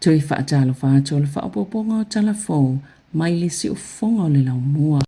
Toe faatalofa atu o le faaopoopoga o tala fou mai le siufofoga o le laumua.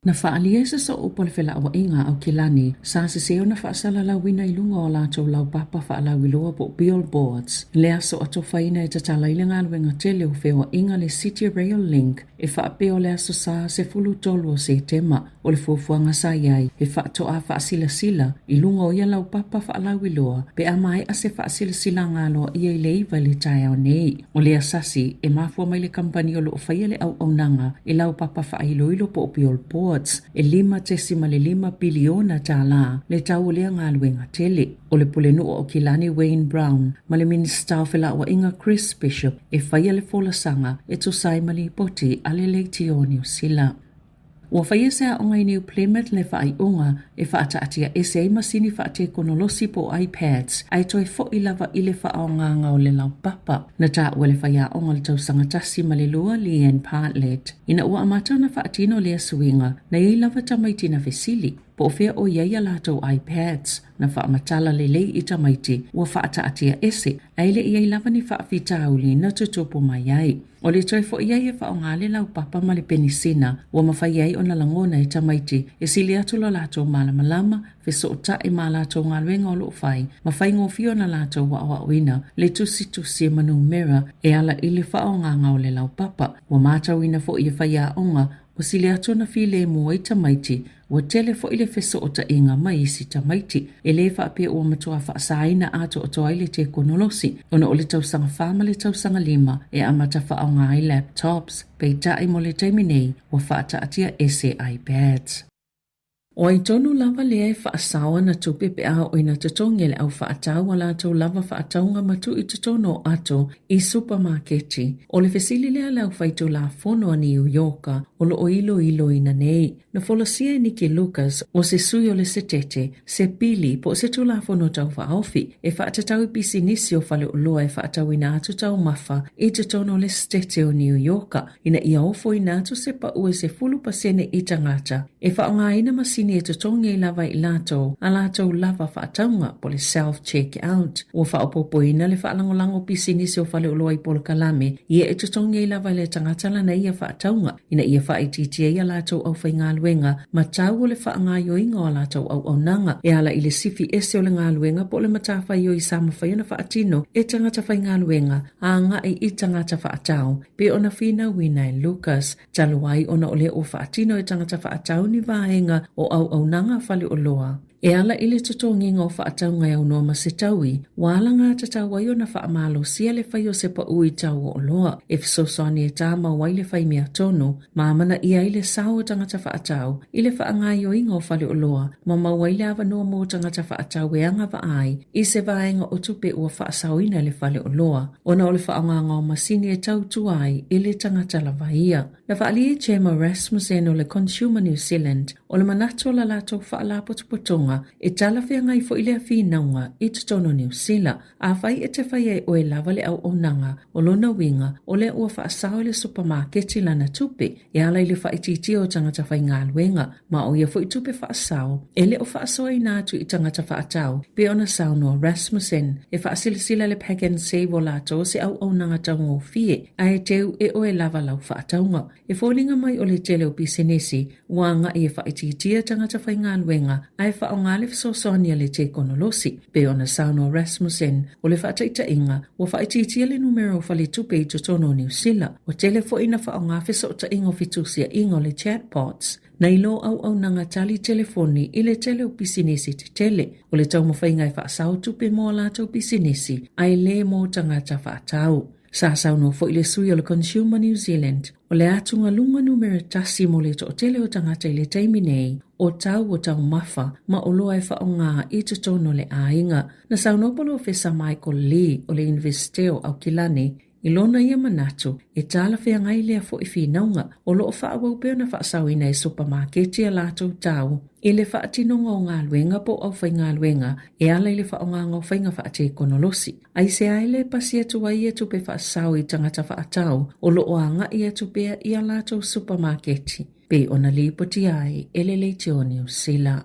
Na faaalia i se soo upu o le felauaiga a Aukilani sa sese ona faasalalauina i luga o a latou laupapa faalauiloa po o billboards le aso atofaina e tatala ai le galuega tele o feoaiga le City Rail Link e faapea o le aso Sa 13 o Setema. O le fuafuaga sa i ai, he faatoa faasilasila i luga o ia laupapa faalauiloa pe a maea se faasilasilaga aloaia i le 9 i le taeao nei. O lea sasi, e mafua mai le kamupani o lo o faia le auaunaga i laupapa faailoilo po o billboards e $5.5 piliona tālā le tau o lea galuega tele. O le Pulenuu o Aukilani Wayne Brown ma le Minisita o Felauaiga Chris Bishop e faia le folasaga e tusa ai ma lipoti a le Leitio o Niu Sila. Ua faia se aoga i New Plymouth le faaiuga e faataatia ese ai masini faatekonolosi po o iPads ae toe fo'i lava i le faaaogaga o le laupapa. Na taua e le faiaoga o le tausaga tasi ma le lua, Leanne Partlett, ina ua amata ona faatino lea suiga, na i ai lava tamaiti na fesili, po o fea o i ai a latou iPads. Na faamatala lelei i tamaiti ua faataatia ese, ae le i ai lava ni faafitauli na tutupu mai ai. O le toe fo'i ai e faaaoga le laupapa ma le penisina, ua mafai ai ona lagona e tamaiti e sili atu lo latou malamalama, fesoota'i ma a latou galuega o lo o fai, ma faigofie ona latou aoaoina le tusitusi ma numera e ala i le faaaogaga o le laupapa. Ua matauina fo'i e faiaoga ua sili atu ona filemu ai tamaiti, ua tele foi le fesootaiga ma isi tamaiti. E lē faapea ua matua faasaina atoatoa ai le tekonolosi, ona o le tausaga fa ma le tausaga lima e amata faaaoga ai laptops, peitai mo le taimi nei ua faataatia ese iPads. O ai tonu lava lea e faasao ana tupe pe a oo ina totogi e le au faatau a latou lava faatauga ma tuu i totonu o ato i supamaketi. O le fesili lea a le aufaitulafono a Niu Ioka o lo o iloiloina nei. Na folasia e Nikki Lucas, o se sui o le Setete, se pili po o se Tulafono Tau Faaofi e faatatau i pisinisi o faleoloa e faatauina atu taumafa i totonu o le Setete o Niu Ioka ina ia ofoina atu se pau e 10% i tagata e faaaogaina masini e totogi ai lava i latou a latou lava faatauga po o le self-check out. Ua faaopoopoina le faalagolago pisinisi o faleoloa i polokalame ia e totogi ai lava e le tagata lana ia faatauga ina ia faaitiitia ai a latou aufaigaluega ma tau o le faagaoioiga o a latou auaunaga e ala i le sifi ese o le galuega po o le matafaioi sa mafai ona faatino e tagata faigaluega agai i tagata faatau pei ona finauina e Lucas talu ai ona o lea ua faatino e tagata faatau ni vaega o auaunaga faleoloa. E ala i le totogiga o faatauga e aunoa ma se taui, ua alagatatau ai ona faamalosia le fai o se pau i tau o oloa e fesoasoani e tāmau ai le fai meatonu ma amanaia ai le sao o tagata faatau i le faagaoioiga o faleoloa ma maua ai le avanoa mo tagata faatau e agavaa ai i se vaega o tupe ua faasaoina e le faleoloa ona o le faaaogaga o masini e tautua ai i le tagata lava ia. Na faaalia e Gemma Rasmussen o le Consumer New Zealand o le manatu o la latou faalapotopotoga e talafeagai foi lea finauga i totonu o Niu Sila. Afai e te faia e oe lava le auaunaga, o lona uiga o lea ua faasao e le supamaketi lana tupe e ala i le faaitiitia o tagata faigaluega, ma o ia foi tupe faasao e le o faasoaina atu i tagata faatau, pei ona saunoa Rasmussen. E faasilasila le Pack and Save o latou se auaunaga taugofie, ae teu e oe lava lau faatauga. E foliga mai o le tele o pisinisi ua agai e faaitiitia tagata faigaluega ae faaaoga le fesoasoani a le tekonolosi. Pei ona saunoa Rasmussen, o le faataitaiga, ua faaitiitia le numera o faletupe i totonu o Niu Sila. Ua tele foi ina faaaoga fesootaiga o fetusiaiga o le chatbots nai lo auaunaga tali telefoni i le tele o pisinisi tetele. O le taumafaiga e faasao tupe mo a latou pisinisi ae le mo tagata faatau. Sa saunoa foi le sui o le Consumer New Zealand, o le atugaluga numera tasi mo le toatele o tagata i le taimi nei, o tau o taumafa ma oloa e faaaoga i totonu o le aiga. Na saunoa Polofesa Michael Lee o le Iunivesite o Aukilani i lona ia manatu e talafeagai lea foi finauga o lo o faaauau pea ona faasaoina e supamaketi a latou tau i le faatinoga o galuega po o aufaigaluega e ala i le faaaogaga o faiga faatekonolosi. Aisea e le pasi atu ai ia tupe faasao i tagata faatau o lo o agai atu pea i a latou supamaketi, pei ona lipoti ai e le Leitio Niu Sila.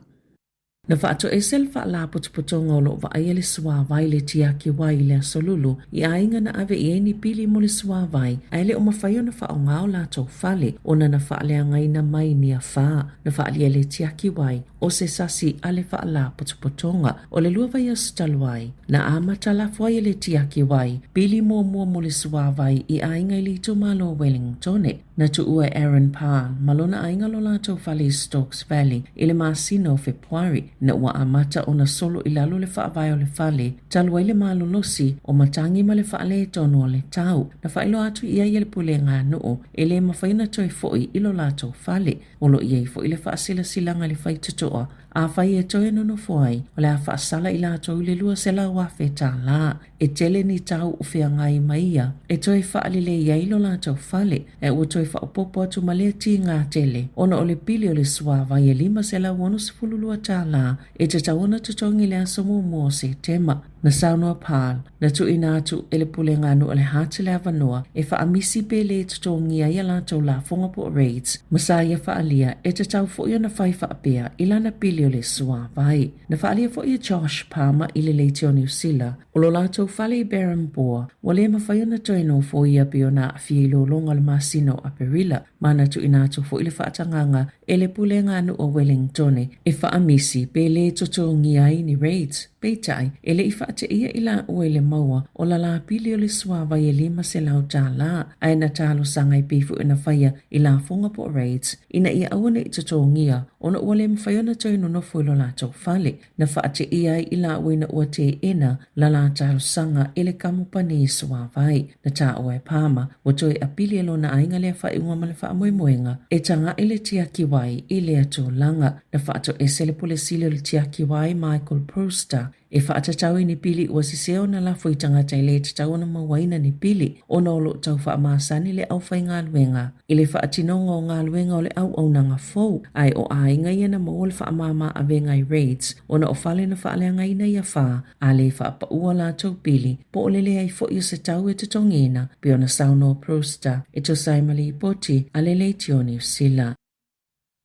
Na faatoese le Faalapotopotoga o lo o vaaia le suāwai le Tiaki Wai i le Aso Lulu i aiga na ave i ai ni pili mo le suāwai ae le o mafai ona faaaoga o latou fale ona na faaleagaina mai ni afa. Na faaalia le Tiaki Wai o se sasi a le Faalapotopotoga o le lua vaiaso talu ai. Na amata lafo ai e le Tiaki Wai pili muamua mo le suāwai i aiga i le itumalo o Wellingtone. Na tuua e Aaron Parr ma lona aiga lo latou fale i Stokes Valley i le masina o Fepuari, ina ua amata ona solo i lalo le faavae o le fale talu ai le malolosi o matagi ma le faaletonu o le tau. Na faailoa atu i ai e le pulega nuu e le mafai ona toe foi i lo latou fale. O lo o i ai foi le faasilasilaga i le faitotoa afai e toe nonofo ai, o le a faasala i latou i le $200,000 tālā. E tele ni tau o feagai ma ia e toe faalelei ai lo latou fale, ae ua toe faaopoopo atu ma lea tiga tele ona o le pili o le suāwai e $562 e tatau ona totogi i le aso muamua o Setema. Na saunoa Paul, na tuuina atu e le Pulega Nuu o le Heart le avanoa e faaamisi pe lē totogia ai a latou lafoga po o rates, ma sa ia faaalia e tatau foi ona fai faapea i lana pili o le suāwai. Na faaalia foi e Josh Palmer i le Leiti o Niu Sila, o lo latou fale i Berhampore, ua le mafai ona toe nofoia pei ona aafia i lologa o le masina o Aperila, ma na tuuina atu foi le faatagaga e le Pulega Nuu o Wellingtone e faaamisi pe lē totogia ai ni rates. Peitai, e le i faateia i laua i le maua o la lapili o le suāwai e $500, ae na talosaga e pei foi ona faia i lafoga po o rates ina ia aua ne i totogia ona ua le mafai ona toe nonofo i lo latou fale. Na faateia ai i laua ina ua teena la la talosaga e le kamupani suāwai. Na taua e Palmer, ua toe apili e lona aiga lea faaiuga ma le faamoemoega e taga'i le tiaki wai i lea tulaga. Na faatoese le Pule Sili o le Tiaki Wai, Michael Brewster, e faatatau i ni pili ua sese ona lafo i tagata e lē tatau ona mauaina ni pili ona o lo o tau faamasani le aufaigaluega i le faatinoga o galuega o le auaunaga fou, ae o aiga ia na maua le faamāmā avega i rates ona o fale na faaleagaina i afa a lē faapaua latou pili po o le leai foi o se tau e totogiina, pei ona saunoa Brewster e tusa ai ma lipoti a le Leitio Niu Sila.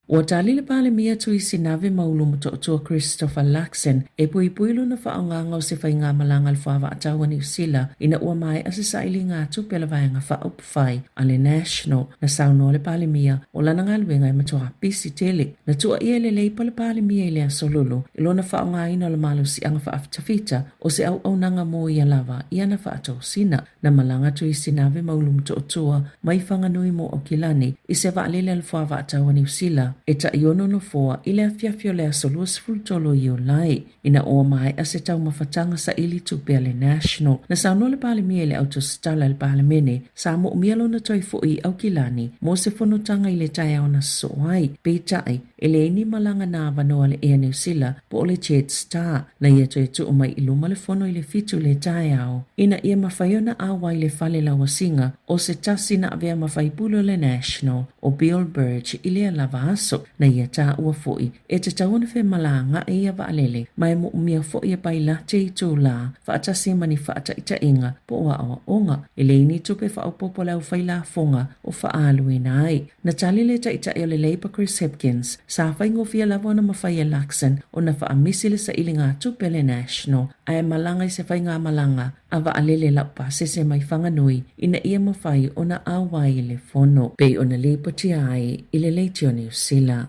Ua tali le Palemia Tuisinave ma Ulu Motootua Christopher Luxon e puipui lona faaaogaga o se faigamalaga a le Fuavaatau a Niu Sila ina ua maea se sailiga tupe a le Vaega Faaupufai a le National. Na saunoa le Palemia o lana galuega e matua pisi tele. Na tuuaia e le Leipa le Palemia i le Aso Lulu i lona faaaogaina o le malosiaga faafitafita o se auaunaga mo ia lava i ana faatosina. Na malaga Tuisinave ma Ulu Motootua mai Whanganui mo Aukilani i se vaalele a le Fuavaatau a Niu Sila e taiono nofoa i le afiafi o le aso 23 o Iulai ina ua maea se taumafataga saili tupe a le National. Na saunoa le Palemia i le autosetala i le Palemene sa moomia lona toe foi i Aukilani mo se fonotaga i le taeao na sosoo ai. Peitai, E leai ni malaga na avanoa le Air New Sila po o le Jetstar na ia toe tuu mai i luma le fono i le 7 le taeao ina ia mafai ona auai le fale lauasiga o se tasi na avea ma faipule o le National o Bill Burge i lea lava aso. Na ia taua foi e tatau ona femalagaai ia vaalele ma e moomia foi e pailate i itulā faatasi ma ni faataitaiga po o aoaoga. E leai ni tupe faaopoopo a le aufailafoga o faaaluina ai. Na tali le taitai o le Labour Chris Hipkins, sa faigofie lava ona mafai e Luxon ona faamisi le sailiga tupe a le National ae malaga i se faigamalaga a vaalele laupasese mai Whanganui ina ia mafai ona auai i le fono pei ona lipotia ai i le Leitio Niu Sila.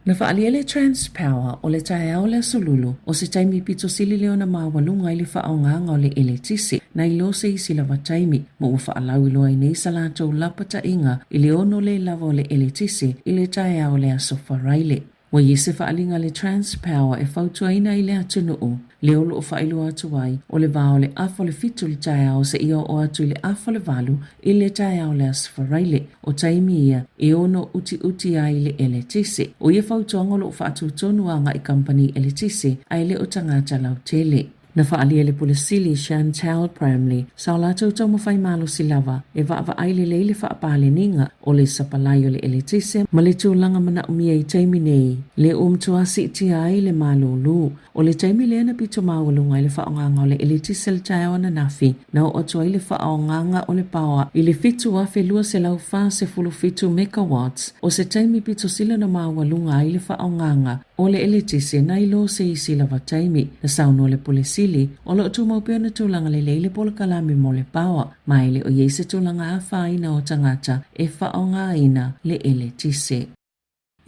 Na faaalia le Transpower o le taeao o le Aso Lulu o se taimi pito sili lea ona maualuga i le faaaogaga o le eletise nai lo se isi lava taimi, ma ua faalauiloa ai nei sa latou lapataiga i le ono le lava o le eletise i le taeao o le Aso Faraile. Ua i ai se faaaliga a le Transpower e fautuaina ai le atunuu, lea o lo o faailoa atu ai, o le va o le 6:30 i le taeao seia oo atu i le 7:30 i le taeao o le Aso Faraile, o taimi ia e ono utiuti ai le eletise. O ia fautuaga o lo o faatutonu agai kamupani eletise ae le o tagata lautele. Na faaalia e le Pule Sili Chantelle Bramley sa o latou taumafai malosi lava e vaavaai lelei le faapaleniga o le sapalai o le eletise ma le tulaga manaomia i taimi nei, lea ua matua siitia ai le malūlū. O le taimi lea na pito maualuga ai le faaaogaga o le eletise i le taeao ananafi, na oo atu ai le faaaogaga o le paoa i le 7,247 megawatts, o se taimi pito sili ona maualuga ai le faaaogaga o le eletise nai lo se isi lava taimi. Na saunoa le Pule Sili, o lo o tumau pea ona tulaga lelei le polokalame mo le paoa, ma e le o i ai se tulaga afaina o tagata e faaaogaina le eletise.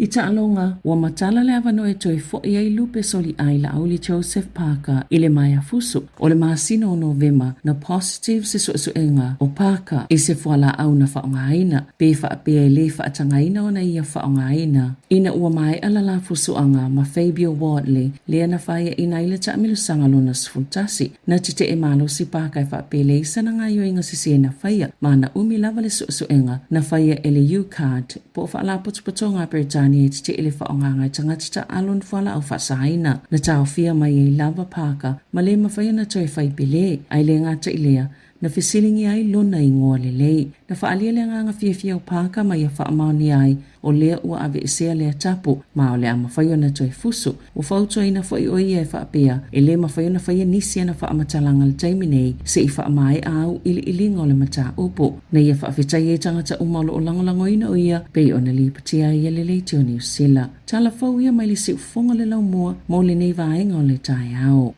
I taaloga, ua matala le avanoa e toe fo'i ai Lupe Soliai Laauli Joseph Parker i le maea fusu o le masina o Novema na positive se suesuega o Parker i se fualaau na faaaogaina pe faapea e le faatagaina ona ia faaaogaina ina ua maea la la fusuaga ma Fabio Wardley lea na faiaina ai le taamilosaga lona 11. Na tetee malosi Parker e faapea e leai sana gaoioiga sese na faia ma na umi lava le suesuega na faia e le UCARD po o Faalapotopotoga a Peretania e tetee le faaaogaga e tagata taaalo ni fualaau faasaina. Na taofia mai ai lava Parker ma le mafai ona toe fai pele, ae le gata i lea, na fesiligia ai lona igoa lelei. Na faaalia le agaga fiafia o Parker ma ia faamaonia ai o lea ua aveesea lea tapu, ma o le a mafai ona toe fusu. Ua fautuaina foi ʻo ia e faapea, e le mafai ona faia nisi ana faamatalaga i le taimi nei se i faamaea auiliiliga o le mataupu. Na ia faafetai ai tagata uma o lo o lagolagoina ʻo ia pei ona lipotia ai e le Leitio Niu Sila. Tala fou ia mai le siufofoga o le laumua mo lenei vaega o le taeao.